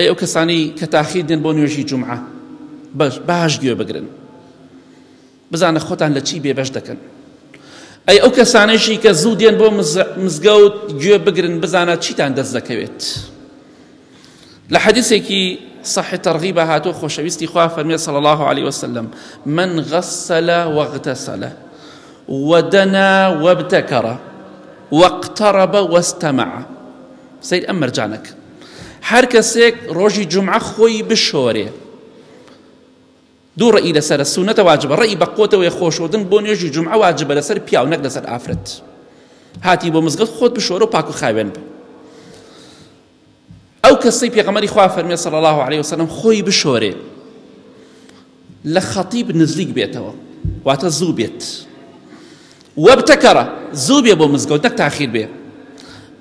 ئەی ئەو کەسانەی کە تاخیر دێن بۆ نوێژی جومعە بەش باش گوێ بگرن بزانە خۆتان لە چی بێبەش دەکەن. ئەی ئەو کەسانەیشی کە زوو دێن بۆ مزگەوت گوێ بگرن بزانە چیتان دەست دەکەوێت. لە حەدیثێکی صحیح ترغیب هاتووە خۆشەویستی خوا فەرمێ صلی الله علیه وسلم من غسل واغتسل ودنا وابتكر واقترب واستمع سەیر ئەم مەرجانەک هەر کەسێک ڕۆژی جومعە خۆی بشۆرێ دوو ڕەئی لەسەرە سونەتە واجبە ڕەئی بە قوتەوەی خۆشۆردن بۆ نوێژی جومعە واجبە لەسەر پیاو نەک لەسەر ئافرەت هاتی بۆ مزگەوت خۆت بشۆرە و پاک و خاوێن بە ئەو کەسەی پێغەمبەری خوا فەرمی صلی الله علیه وسلم خۆی بشۆرێ لە خەتیب نزیک بێتەوە واتە زوو بێت وابتکر زوو بێ بۆ مزگەوت نەک تاخیر بێ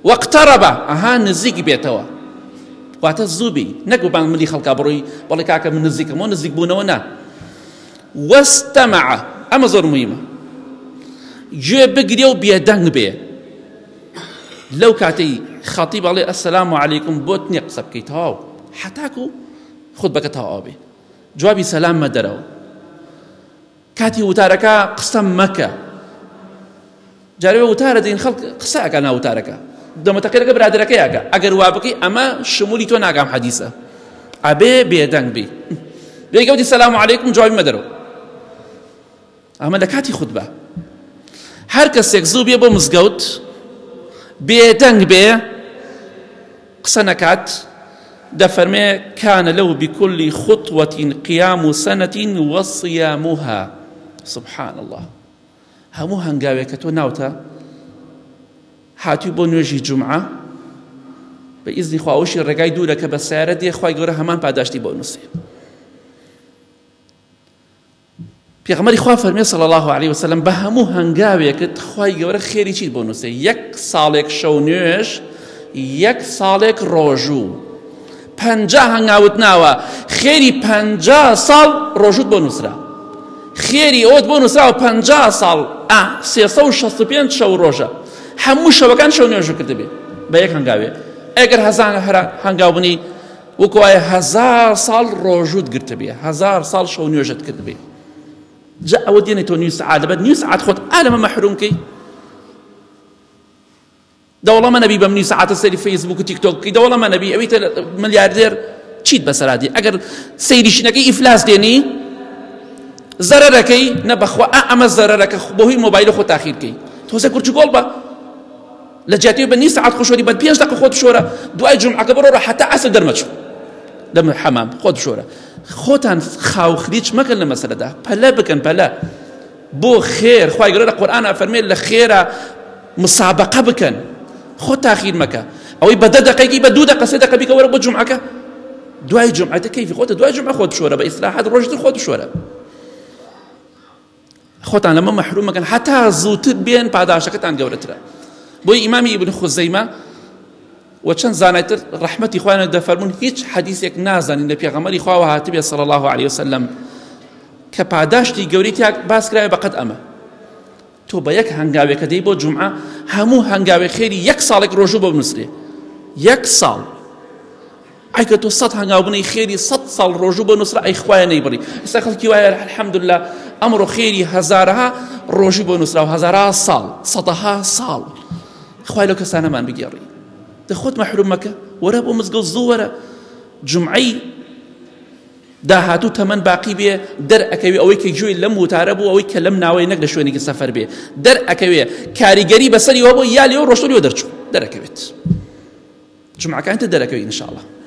واقترب ئەها نزیک بێتەوە واتە زوو بی نەک بە بانگ ملی خەڵکا بڕۆی بەڵێ کاکە من نزیکم بۆ نزیک بوونەوە نا واستمع ئەمە زۆر مهمە گوێ بگرێ و بێدەنگ بێ لەو کاتەی خەتیب ئەڵێ ئەسەلام عەلەیکم بۆت نییە قسە بکەی تەواو حەتاکو خوتبەکە تەواو بێ جوابی سەلام مەدەرەوە کاتی وتارەکە قسە مەکە جارێ وتارە دین خەڵک قسە ئەکا نا وتارەکە دەمەتەقیرەکە برادەرەکەی ئەکا ئەگەر وا بکەی ئەمە شمولی تۆ ناگام حەدیسە ئەبێ بێدەنگ بی بێگەوتی سەلام عەلەیکم جوابی مەدەرەوە ئەمە لە کاتی خوتبە هەر کەسێک زوو بێ بۆ مزگەوت بێدەنگ بێ قسە نەکات دەفەرمێ کان له بكل خطوة قیام سنة وصیامها سبحان الله هەموو هەنگاوێک کە تۆ ناوتە هاتووی بۆ نوێژی جومعە بە ئیزنی خواوەشی ڕێگای دوورە کە بە سیارە دێ خوای گەورە هەمان پاداشتی بۆ نووسێ پێغەمبەری خوا فەرمی صلی الله علیه وسلم بە هەموو هەنگاوێکت خوای گەورە خێری چیت بۆ نووسێ یەک ساڵێک شەو نوێژ یەک ساڵێک ڕۆژوو پەنجا هەنگاوت ناوە خێری پەنجا ساڵ ڕۆژوت بۆ نووسرا خێری ئەوت بۆ نووسراوە پەنجا ساڵ ئا 365 شەو ڕۆژە هەموو شەوەکان شەو نوێژ کردبێ بە یەک هەنگاوێ ئەگەر هەزان هەرا هەنگاو بنی وەکو وایە هەزار ساڵ ڕۆژووت گرتبێ هەزار ساڵ شەو نوێژت کردبێ جا ئەوە دێنێ تۆ نیو سەعات لەبەر نیو سەعات خۆت ئالەمە مەحروم کەی دەوڵەمە نەبی بەم نیو سەعاتە سەیری فەیسبوک و تیک تۆک بکەی دەوڵەمە نەبی ئەوی تە ملیاردێر چیت بەسەرا دێ ئەگەر سەیریشی نەکەی ئیفلاس دێنی زەرەرەکەی نە بەخوا ئەمە زەرەرەکە بەهۆی مۆبایل خۆ تاخیر کەی تۆزە گورجگۆڵ بە لە جیاتی بە نیو سەعات خۆشۆری بە پێنج دەقە خۆت بشۆرە دوای جومعەکە بڕۆ حتا عەسر دەرمەچوو لە حەمام خۆت بشۆرە خۆتان خاوخلیچ مەکەن لە مەسەلەدا پەلە بکەن پەلە بۆ خێر خوای گەورە لە قورئانا فەرمێ لە خێرا مسابقە بکەن خۆ تاخیر مەکە ئەوەی بە دە دەقەیەکی بە دوو دەقە سێ دەقە بیکە وەرە بۆ جومعەکە دوای جومعەتە کەیفی خۆتە دوای جومعە خۆت بشۆرە بە ئیسراحەت ڕۆژتر خۆت بشۆرە خۆتان لەمە مەحروم مەکەن هەتا زووتر بێن پاداشەکەتان گەورەترە بۆی ئیمامی ئیبن خوزەیمە و چەند زانایتر ڕەحمەتی خوایان دەفەرموون هیچ حەدیسێک نازانین لە پێغەمبەری خواوە هاتبێ صلی الله علیه وسلم کە پاداشتی گەورەی تیا باس کراوە بەقەد ئەمە تۆ بە یەک هەنگاوێکە دەی بۆ جومعە هەموو هەنگاوێک خێری یەک ساڵێک ڕۆژوو بۆ بنووسرێ یەک ساڵ ئەی کە تۆ سەت هەنگاو بنێی خێری سەت ساڵ ڕۆژوو بۆ نووسرا ئەی خوایە نەیبڕی ئێستا خەڵکی وایە الحمدلله ئەمڕۆ خێری هەزارەها ڕۆژی بۆ نووسرا و هەزارها ساڵ سەدەها ساڵ خوای لەو کەسانەمان بگێڕی دە خۆت مەحروم مەکە وەرە بۆ مزگەوت زوو وەرە جومعەی داهاتوو تەمەن باقی بێ دەر ئەکەوێ ئەوەی کە گوێی لەم وتارە بوو ئەوەی کە لەم ناوەی نەک لە شوێنێکی سەفەر بێ دەر ئەکەوێ کاریگەری بەسەریەوە بۆ یا لێوە ڕۆشتۆ لێوە دەرچوو دەرەکەوێت جومعەکانی تر دەرەکەوێت ان شاء اللە.